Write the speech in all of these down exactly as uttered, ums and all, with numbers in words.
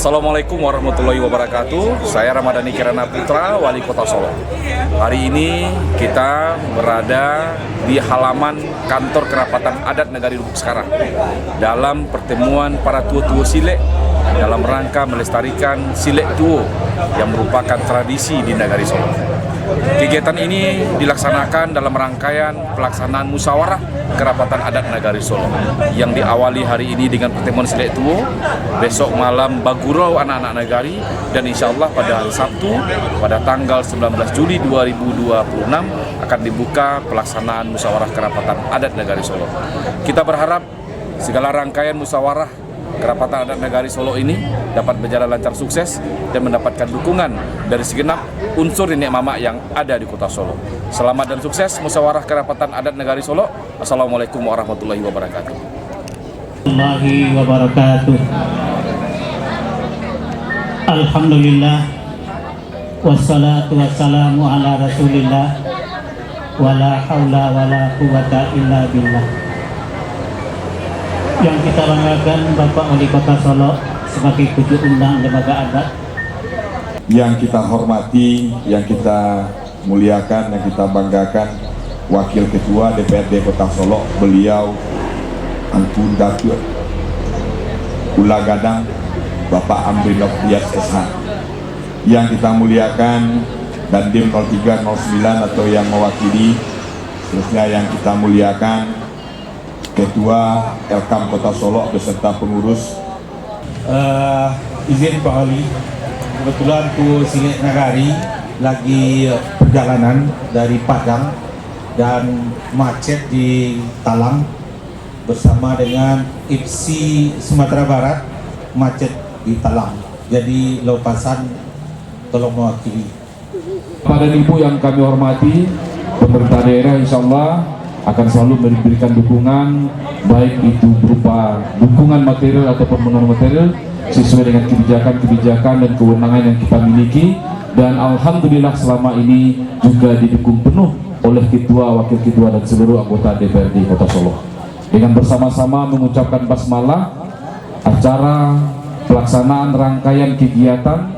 Assalamualaikum warahmatullahi wabarakatuh. Saya Ramadhani Kirana Putra, Wali Kota Solok. Hari ini kita berada di halaman kantor Kerapatan Adat Nagari Lubuk Sekarang dalam pertemuan para tuo-tuo silek dalam rangka melestarikan silek tuo yang merupakan tradisi di Nagari Solok. Kegiatan ini dilaksanakan dalam rangkaian pelaksanaan musyawarah Kerapatan Adat Nagari Solok yang diawali hari ini dengan pertemuan silek tuo, besok malam bagurau anak-anak nagari, dan insya Allah pada hari Sabtu, pada tanggal sembilan belas Juli dua ribu dua puluh enam, akan dibuka pelaksanaan musyawarah Kerapatan Adat Nagari Solok. Kita berharap segala rangkaian musyawarah Kerapatan Adat Nagari Solok ini dapat berjalan lancar, sukses, dan mendapatkan dukungan dari segenap unsur niniak mamak yang ada di Kota Solok. Selamat dan sukses musyawarah Kerapatan Adat Nagari Solok. Assalamualaikum warahmatullahi wabarakatuh. Warahmatullahi wabarakatuh. Alhamdulillah. Wassalatu wassalamu ala Rasulillah. Wala haula wala quwwata illa billah. Yang kita banggakan, Bapak Wali Kota Solok sebagai pucuk undang lembaga adat. Yang kita hormati, yang kita muliakan, yang kita banggakan, Wakil Ketua D P R D Kota Solok, beliau Angku Datuak Ula Gadang, Bapak Amri Nofrias S H. Yang kita muliakan, Dandim nol tiga nol sembilan atau yang mewakili, seterusnya yang kita muliakan, Ketua Elkam Kota Solok beserta pengurus. Eh, izin Pak Wali, kebetulan tuo silek nagari lagi perjalanan dari Padang dan macet di Talang bersama dengan IPSI Sumatera Barat, macet di Talang. Jadi, Lau Pasan tolong mewakili. Bapak dan Ibu yang kami hormati, pemerintah daerah insya Allah akan selalu memberikan dukungan, baik itu berupa dukungan material ataupun non material, sesuai dengan kebijakan-kebijakan dan kewenangan yang kita miliki. Dan alhamdulillah, selama ini juga didukung penuh oleh ketua, wakil ketua, dan seluruh anggota D P R D Kota Solok. Dengan bersama-sama mengucapkan basmalah, acara pelaksanaan rangkaian kegiatan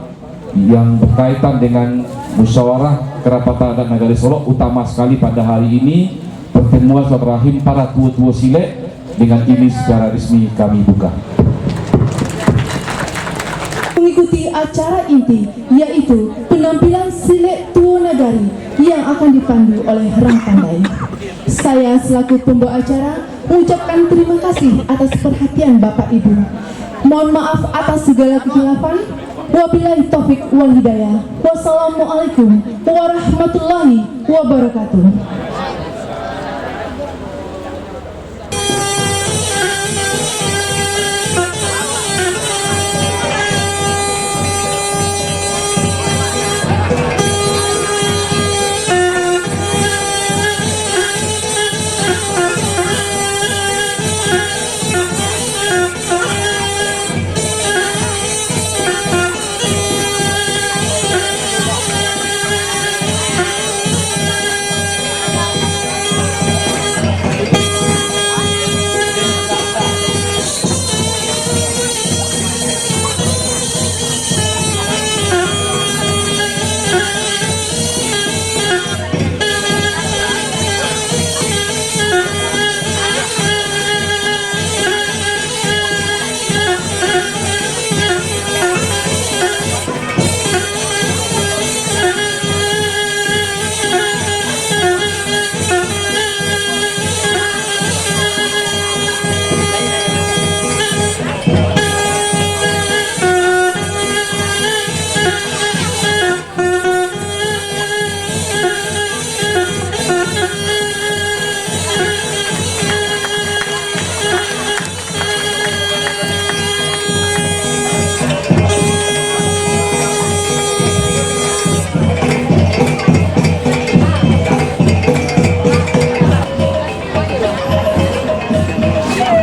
yang berkaitan dengan musyawarah Kerapatan Adat Nagari Solok, utama sekali pada hari ini, pertemuan silaturahim para tuo-tuo silek, dengan ini secara resmi kami buka. Mengikuti acara inti, yaitu penampilan silek tuo nagari yang akan dipandu oleh Rang Pandai. Saya selaku pembawa acara mengucapkan terima kasih atas perhatian Bapak Ibu. Mohon maaf atas segala kekhilafan. Wabillahi taufik wal hidayah. Wassalamualaikum warahmatullahi wabarakatuh.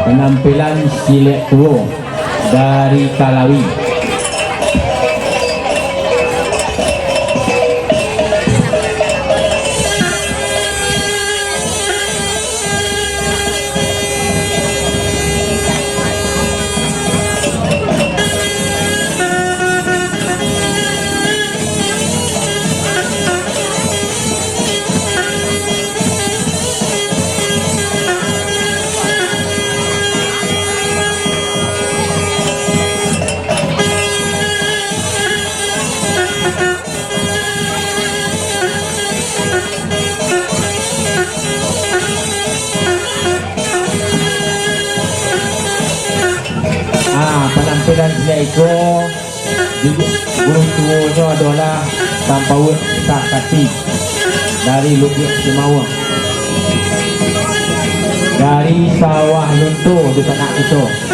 Penampilan silek tuo dari Talawi. Sampai nan siko, guru tuonyo adolah Sampauik Sakati dari Lubuak Simauang, dari Sawah Lunto, dunsanak kito.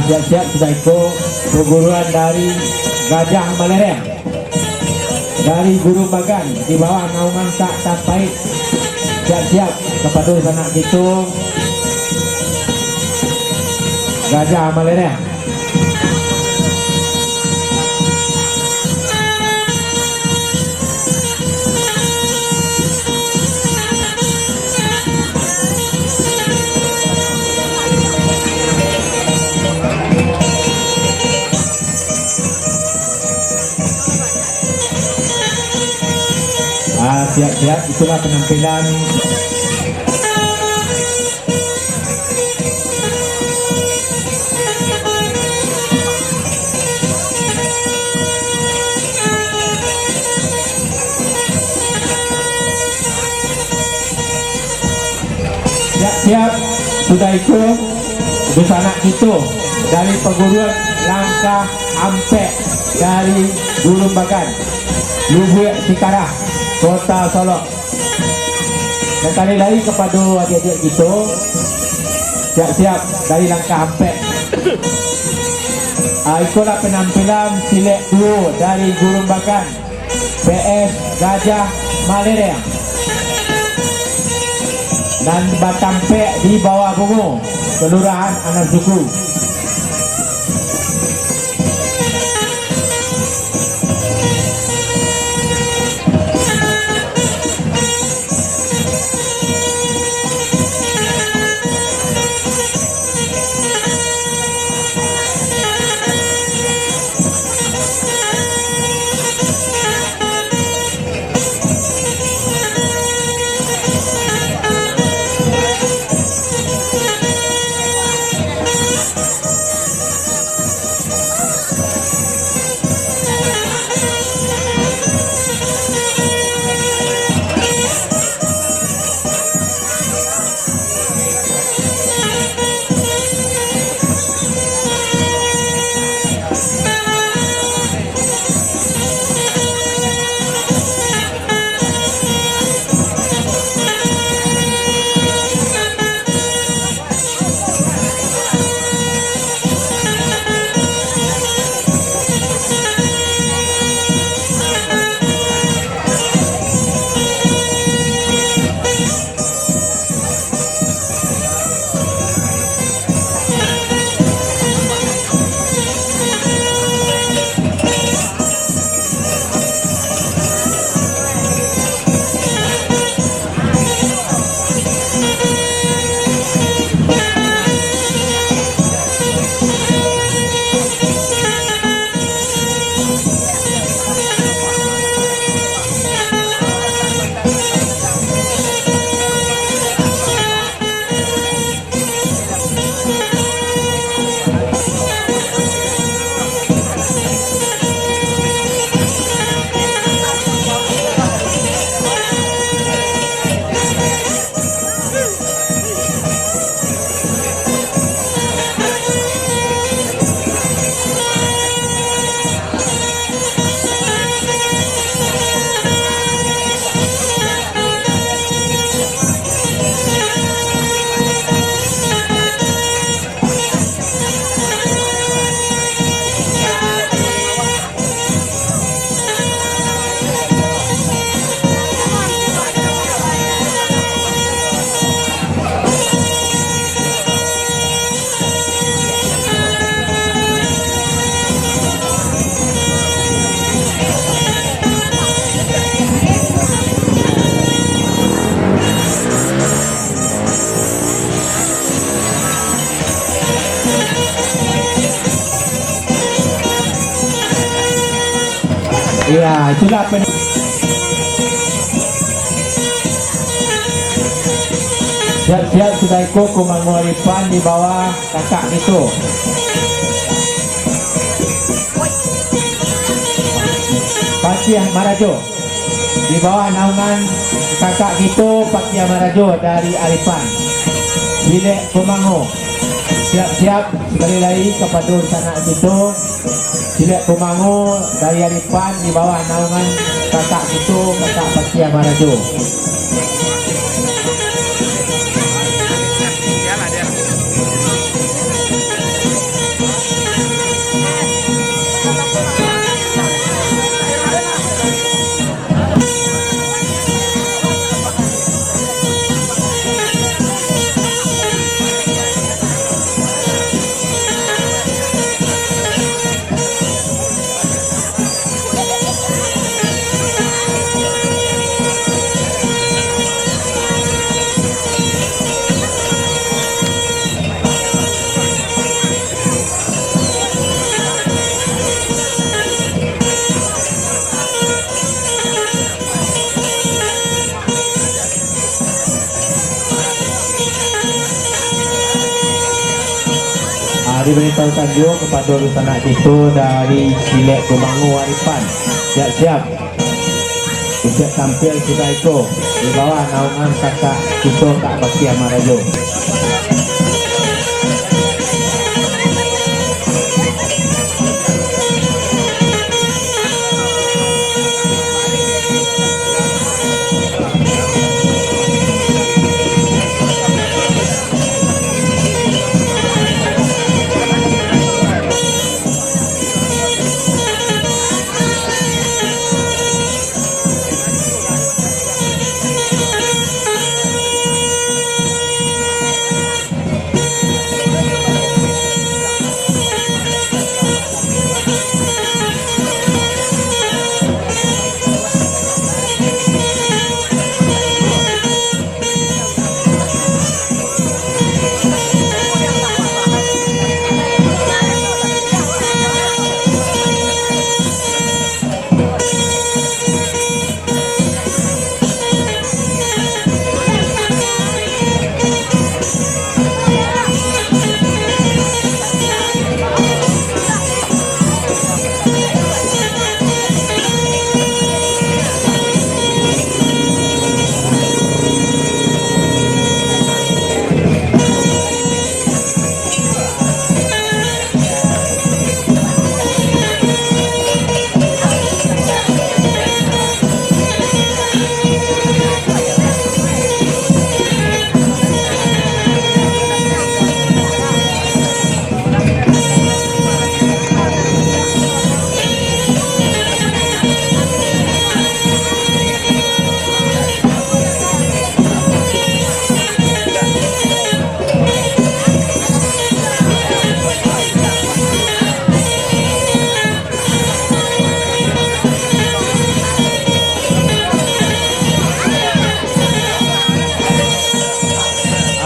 Siap-siap sudah iko, perguruan dari Gajah Malereng. Dari Gurun Bagan, di bawah naungan Kak Tampaik. Siap-siap, kapado sanak kito, Gajah Malereng. Ah, siap-siap, itulah penampilan. Siap-siap, sudah iko, dunsanak kito dari Paguruan Langkah Ampek dari Gurun Bagan, Lubuak Sikarah, Kota Solok. Sakali lai kapado adiak-adiak kito, siap-siap dari Langkah Ampek. Ah, ikolah penampilan silek duo dari Gurun Bagan. P S Gajah Malereng, nan batampek di Bawah Bungo, Kelurahan Anak Suku. Iya, itulah pen-, siap-siap sudah iko Kumango Alipan di bawah kakak kito. Pakiah Marajo. Di bawah naungan kakak kito Pakiah Marajo dari Alipan. Silek Kumango. Siap-siap, sakali lai kapado sanak kito. Silek Kumango dari Alipan di bawah naungan kakak kito, kakak Pakiah Marajo. Diberitahukan juo kapado dunsanak kito dari Silek Kumango Aripan, siap-siap. Siap tampil sudah iko di bawah naungan kakak kito, Kak Bakiah Marajo.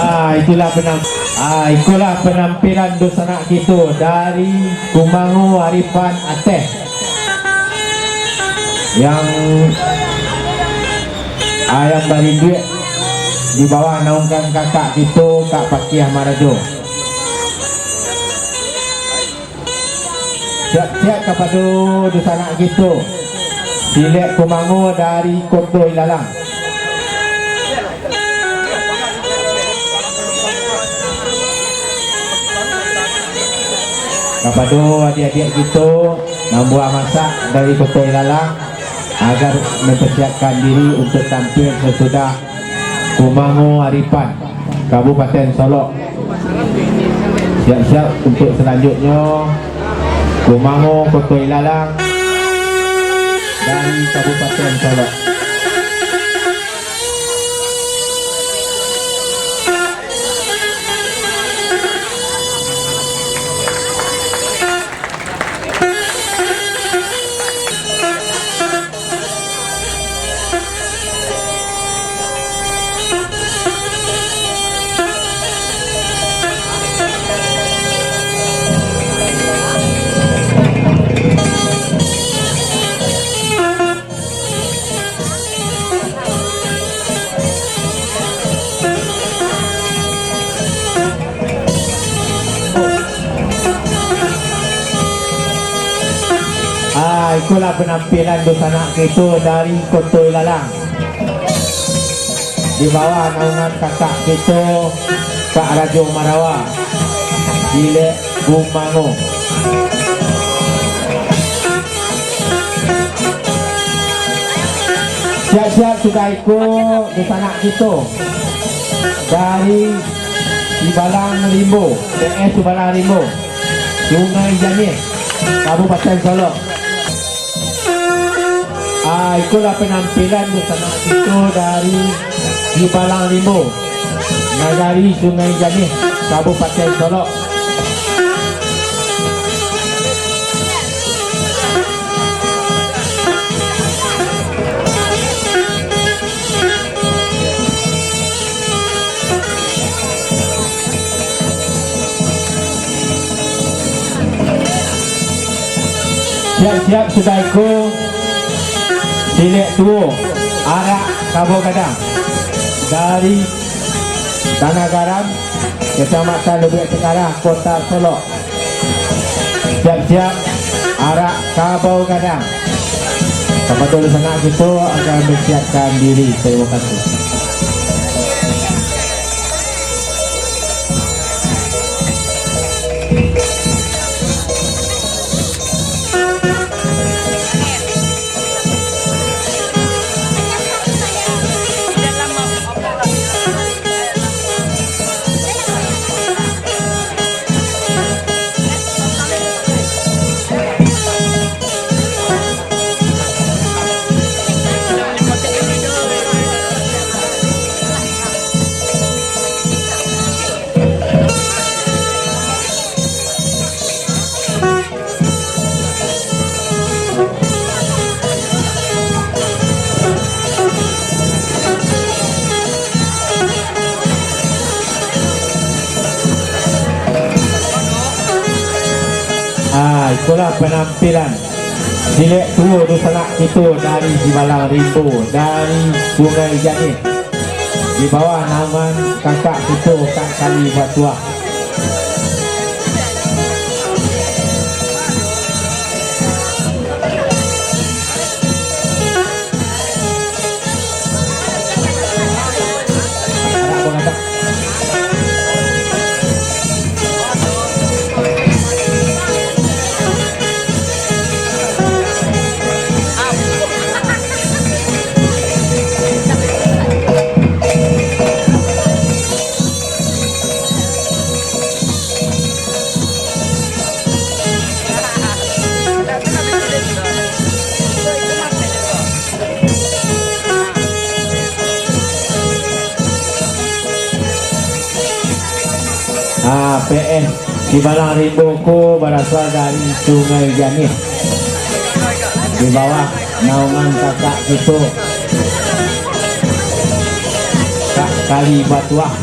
Ah, itulah penam-, ah, ikolah penampilan dunsanak kito dari Kumango Aripan Ateh. Yang ayam barinduik di bawah naungan kakak kito, Kak Pakiah Marajo. Siap-siap kapado dunsanak kito, Silek Kumango dari Koto Ilalang. Kapado adiak-adiak kito, nan buah masak dari Koto Ilalang, agar mempersiapkan diri untuk tampil sesudah Kumango Aripan, Kabupaten Solok. Siap-siap untuk selanjutnyo, Kumango Koto Ilalang dari Kabupaten Solok. Ah, ikolah penampilan dunsanak kito dari Koto Ilalang. Di bawah naungan kakak kito, Kak Rajo Marawa, Silek Kumango. Siap-siap sudah iko dunsanak kito dari Sibalang Rimbo, P S Sibalang Rimbo, Sungai Janiah, Kabupaten Solok. Ah, ikolah penampilan dunsanak kito dari Sibalang Rimbo, Nagari Sungai Janiah, Kabupaten Solok. Siap-siap sudah iko, Silek Tuo, Arak Kabo Gadang, dari Tanah Garam, Kecamatan Lubuak Tenggara, Kota Solok. Siap-siap, arak kabau gadang. Kapado dunsanak kito akan manyiapkan diri. Tarimo kasih. Ah, itulah penampilan silek tuo dunsanak kito dari Sibalang Rimbo, dari Sungai Janih. Di bawah naungan kakak kito, Kak Kali Batuah. Ah, P S Sibalang Rimbo ko barasal dari Sungai Janih, di bawah naungan kakak kito, Kak Kali Batuah.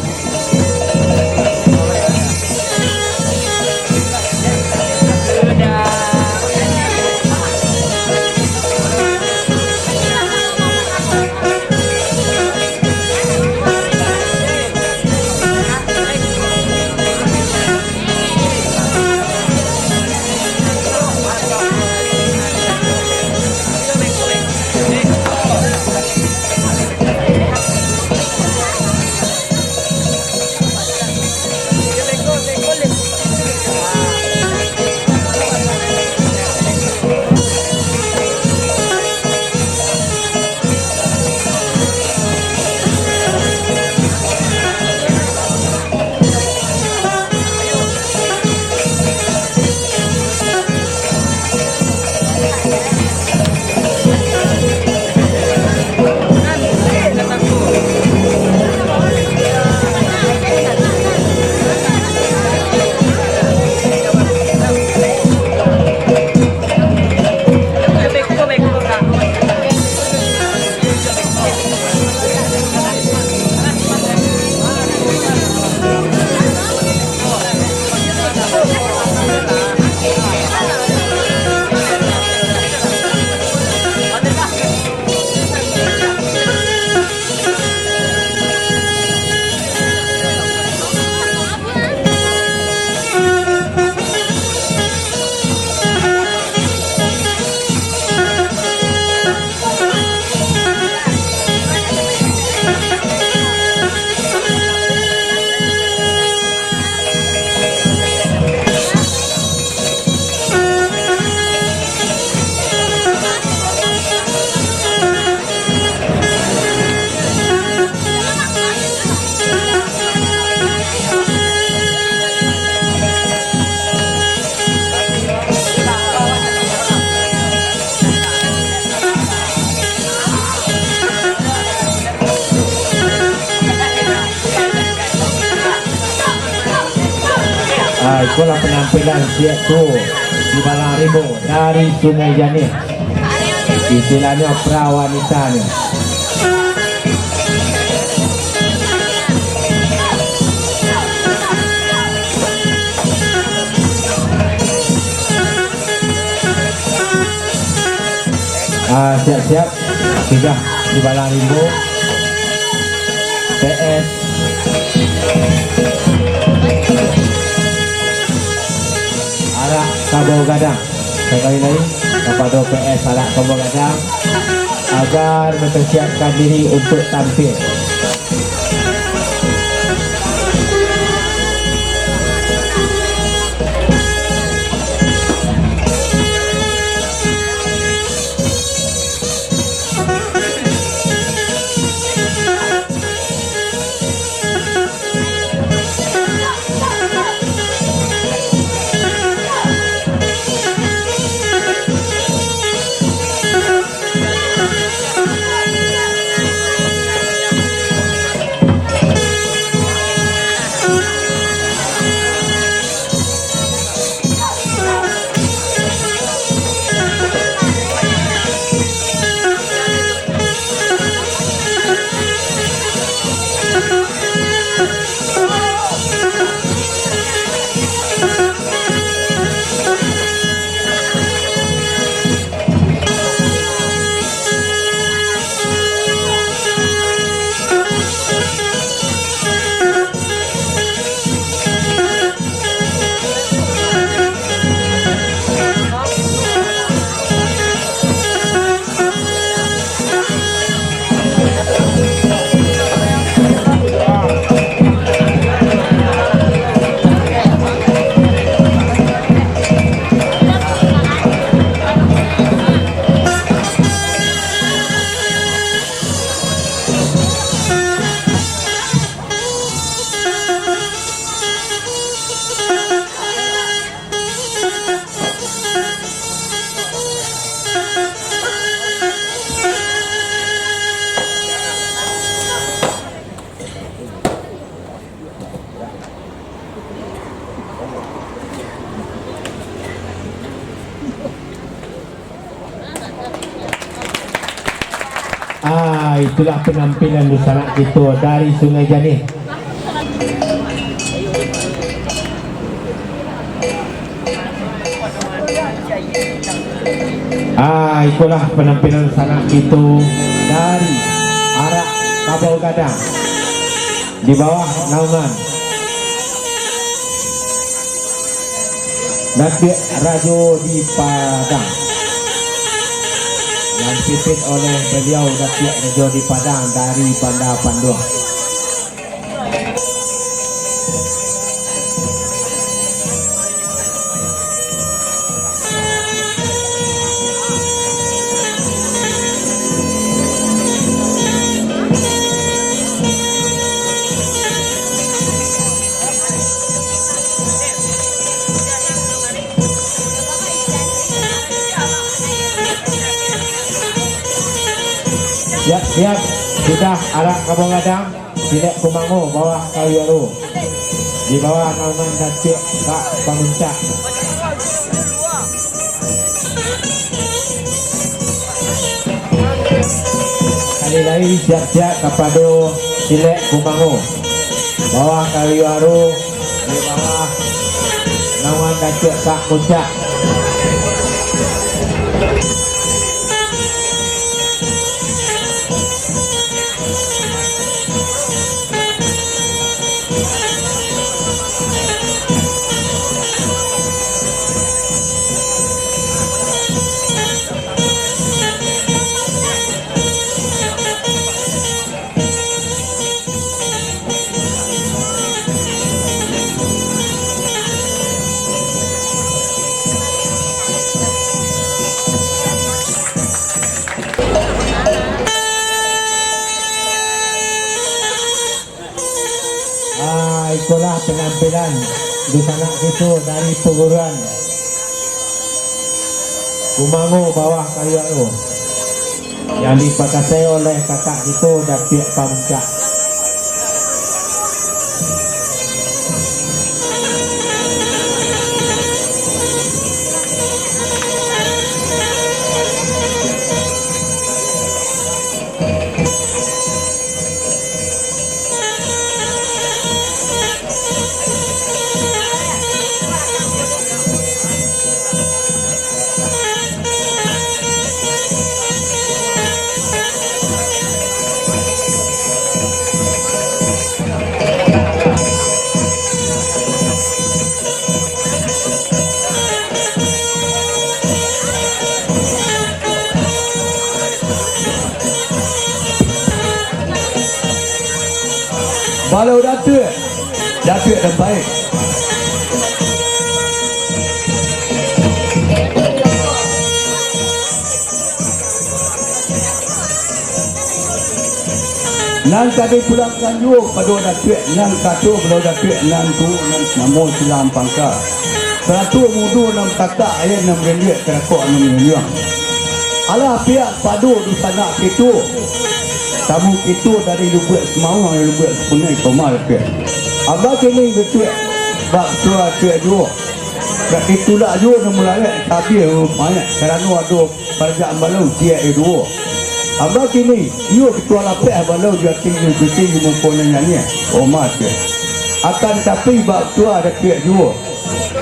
Ah, itulah penampilan siak tuo Sibalang Rimbo dari Sungai Janih. Istilahnyo pra wanita ni. Ah, siap-siap. Sudah Sibalang Rimbo. P S. Ah, Arak Kabau Gadang. Sakali lai, kapado P S Arak Kabau Gadang, agar mempersiapkan diri untuk tampil. Ah, itulah penampilan dunsanak kito dari Sungai Janih. Ah, ikolah penampilan sanak kito dari Arak Kabau Gadang, di bawah naungan Datuak Rajo di Padang, yang dipimpin oleh beliau Datuak Rajo di Padang dari Banda Panduang. Siap, siap. Sudah Arak Kabau Gadang. Silek Kumango bawah Kayu Aro, di bawah naungan Datuak Kak Pamuncak. Sakali lai, siap-siap kapado Silek Kumango bawah Kayu Aro, di bawah naungan Datuak Kak Pamuncak. Ah, ikolah penampilan dunsanak kito dari Paguruan Kumango bawah Kayu Aro, yang dipakasai oleh kakak kito Datuak Pamuncak. Balau Datuak, Datuak Dampaik. Nan ka dipulangkan juo pado Datuak, nan kato Balau Datuak, nan tu, nan namo silang pangka. Sarato mudo nan takak, ayah nan barendiak, karakok nan manyunyuang. Alah pihak pado dunsanak kito, tamu kito dari Lubuak Simauang, Lubuak Sipunai, ka umah Datuak. Abah kini Datuak, bak tua Datuak juo. Dak ditulak juo nan mularek, tabih banyak, karano ado parajaan balau, ciek duo. Abah kini, iyo ketua lapeh balau, di ati, di piti, di muko nan nyanyi, ka umah Datuak. Akan tapi, bak tua Datuak juo.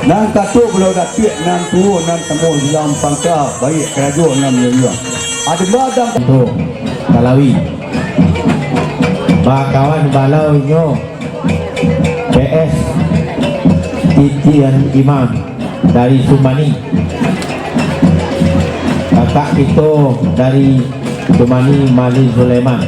Nan kato Balau Datuak, nan tuo, nan tamu silang pangka, baiak karajo nan manyunyuang. Ademba dan tu, Talawi. Bakawan balau inyo, P S Titian Imam dari Sumani. Kakak kito dari Sumani, Mali Sulaiman.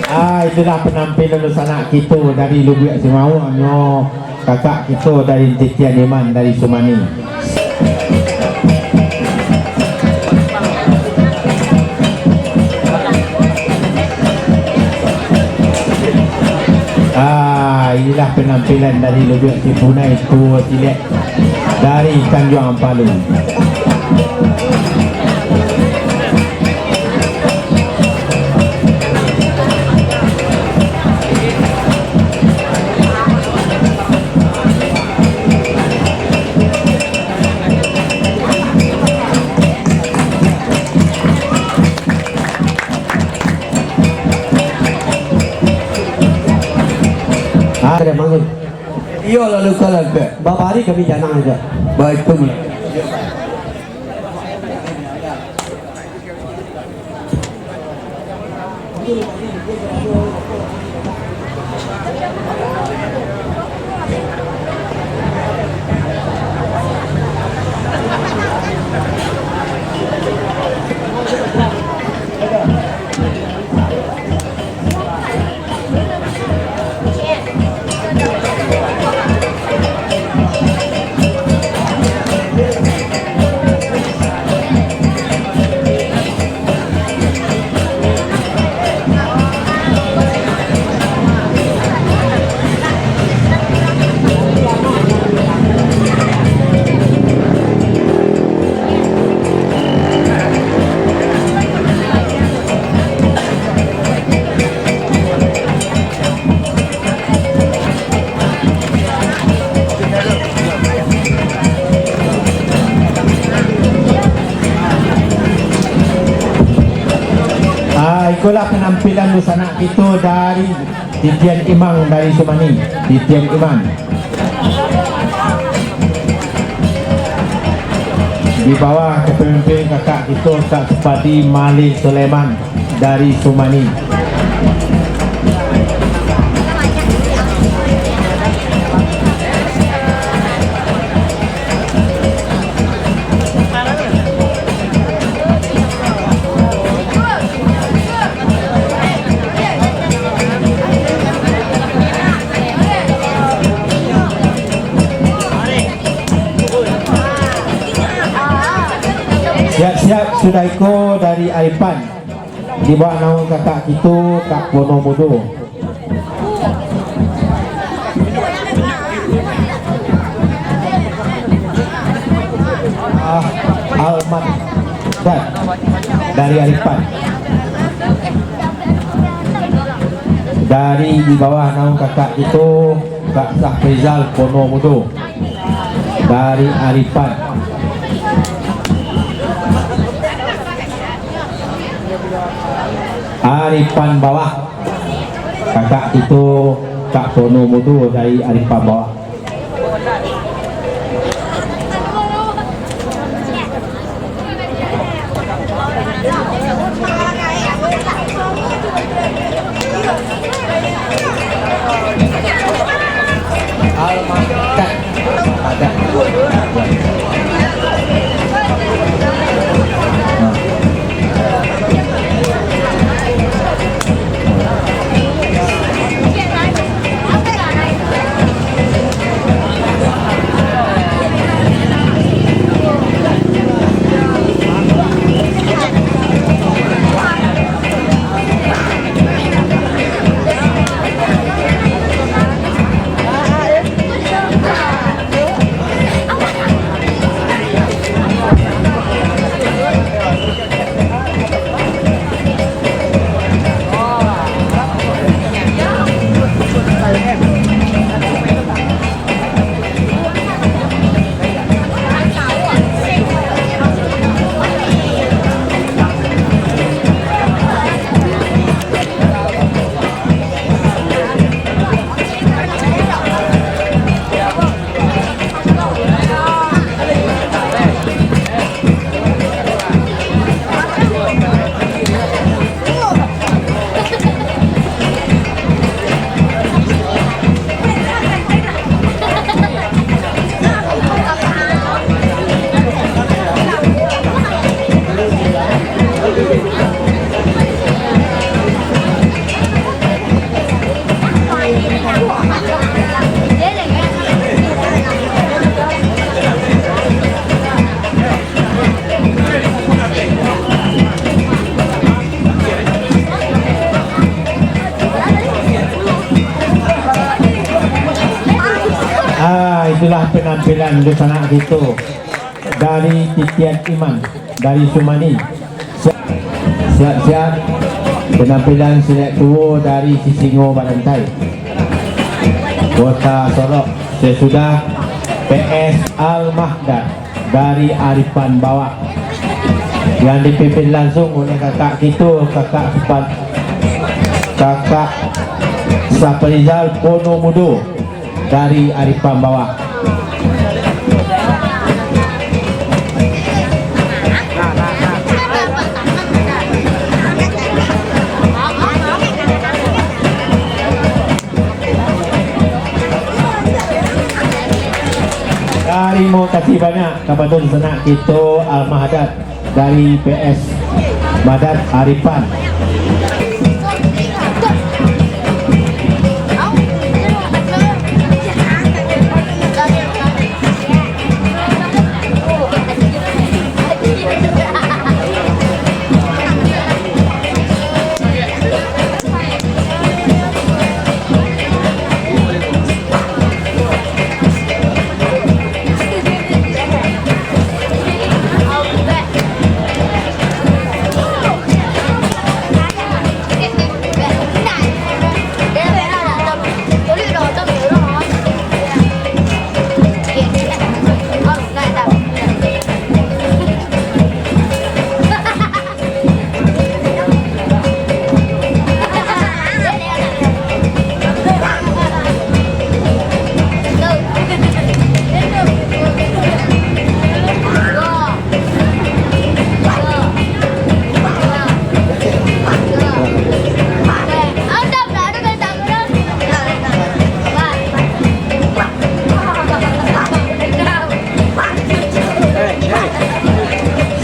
Ah, itulah penampilan dunsanak kito dari Lubuak Simauang, nyo kakak kito dari Titian Iman dari Sumani. Ah, inilah penampilan dari Lubuak Sipunai, Tuo Silek dari Tanjuang Palu. Ah, kada mangun. Iyo, lalu kalah, Pak. Babari kami janang aja. Baik, tu mah. Ah, ikolah penampilan dunsanak kito dari Titian Imang dari Sumani, Titian Imang. Di bawah kepemimpin kakak kito, Kak Supadi Malik Sulaiman dari Sumani. Siap-siap, sudah iko dari Aipan. Di bawah naungan kakak kito, Kak Pono Mudo. Almahdat dari Aripan. Dari di bawah naung kakak kito, Kak Sahrizal Pono Mudo dari Aripan. Aripan Bawah. Kakak kito, Kak Pono Mudo dari Aripan Bawah. Almahdat. Ah, itulah penampilan dunsanak kito dari titian Iman, dari Sumani. Siap-siap, penampilan silek tuo dari Sisingo Barantai, Kota Solok, sesudah P S Al-Mahdan dari Aripan Bawah, yang dipimpin langsung oleh kakak kito, kakak Supan-, kakak Saprizal Pono Mudo dari Aripan Bawah. Tarimo kasih banyak kapado sanak kito Al-Mahdat dari P S Madat Aripan.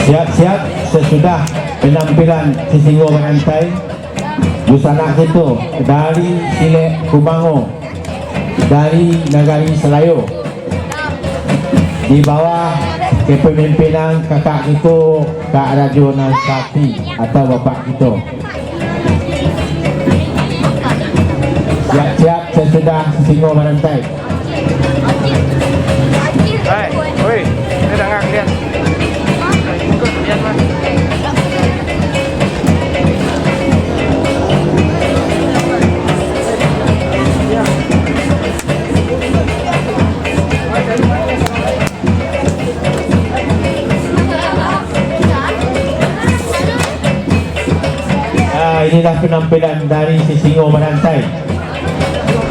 Siap-siap, sesudah penampilan Sisingo Barantai, dunsanak kito dari Silek Kumango, dari Nagari Salayo, di bawah kepemimpinan kakak kito, Kak Rajo Nan Sakti atau bapak kito. Siap-siap, sesudah Sisingo Barantai. Hai, oi, kita dengar kalian. Inilah penampilan dari Sisingo Barantai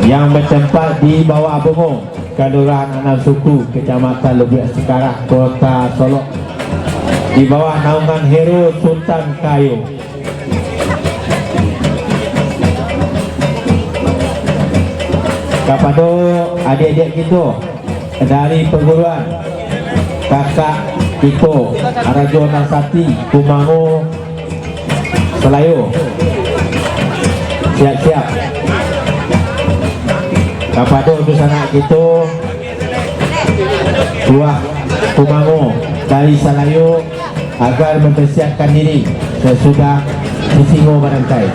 yang bertempat di Bawah Bungo, Kelurahan Anam Suku, Kecamatan Lubuak Sikarah, Kota Solok, di bawah naungan Hero Sutan Kayo. Kapado adiak-adiak kito dari perguruan, kakak kito, Rajo Nasati, Kumango, Salayo. Siap-siap. Kapado dunsanak kito, buah Kumango dari Salayo, agar mempersiapkan diri sesudah Sisingo Barantai.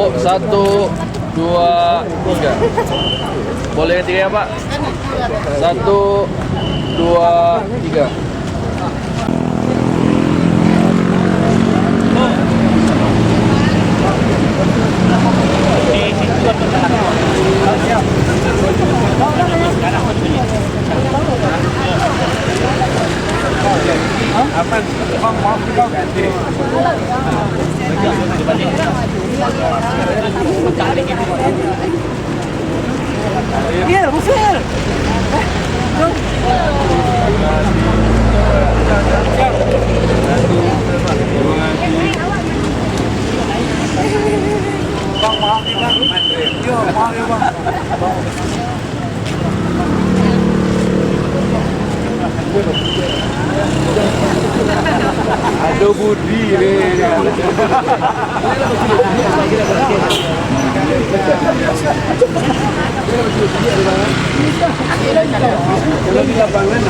Pok, satu, dua, tiga. Boleh ketiga ya, Pak? Satu, dua, tiga. Bang, maaf nih, Bang. Yo, maaf ya, Bang. Ado budi ni. Kalau di lapangan,